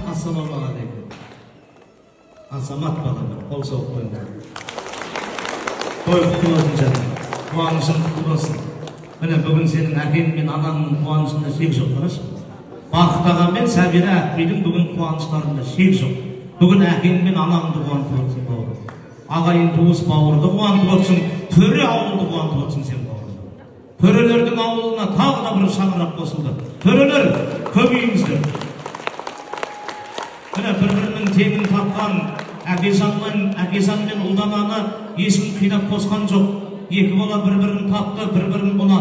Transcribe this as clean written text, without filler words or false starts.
Ассалаумағалейкум. Азамат балам, қол соғып қойыңдар. Той құтты болсын, жаным. Қуанышың құтты болсын. Міне, бүгін сенің әкең мен анаңның қуанышында шек жоқ, қарашы. Бақыт аға мен Сәбира әпкейдің бүгін қуаныштарында шек жоқ. Бүгін әкең мен анаңды қуантып отырсың, бауырым. Ағайын туыс бауырды қуантып отырсың, төре ауылды қуантып отырсың сен, бауырым. Төрелердің ауылына тағы да бір шаңырақ қосылды. Төрелер, көбейіңіздер. Міне, бір-бірінің теңін тапқан Әкежан мен Ұлдананы ешкім қинап қосқан жоқ. Екі бала бір-бірін тапты, бір-бірін ұнатты.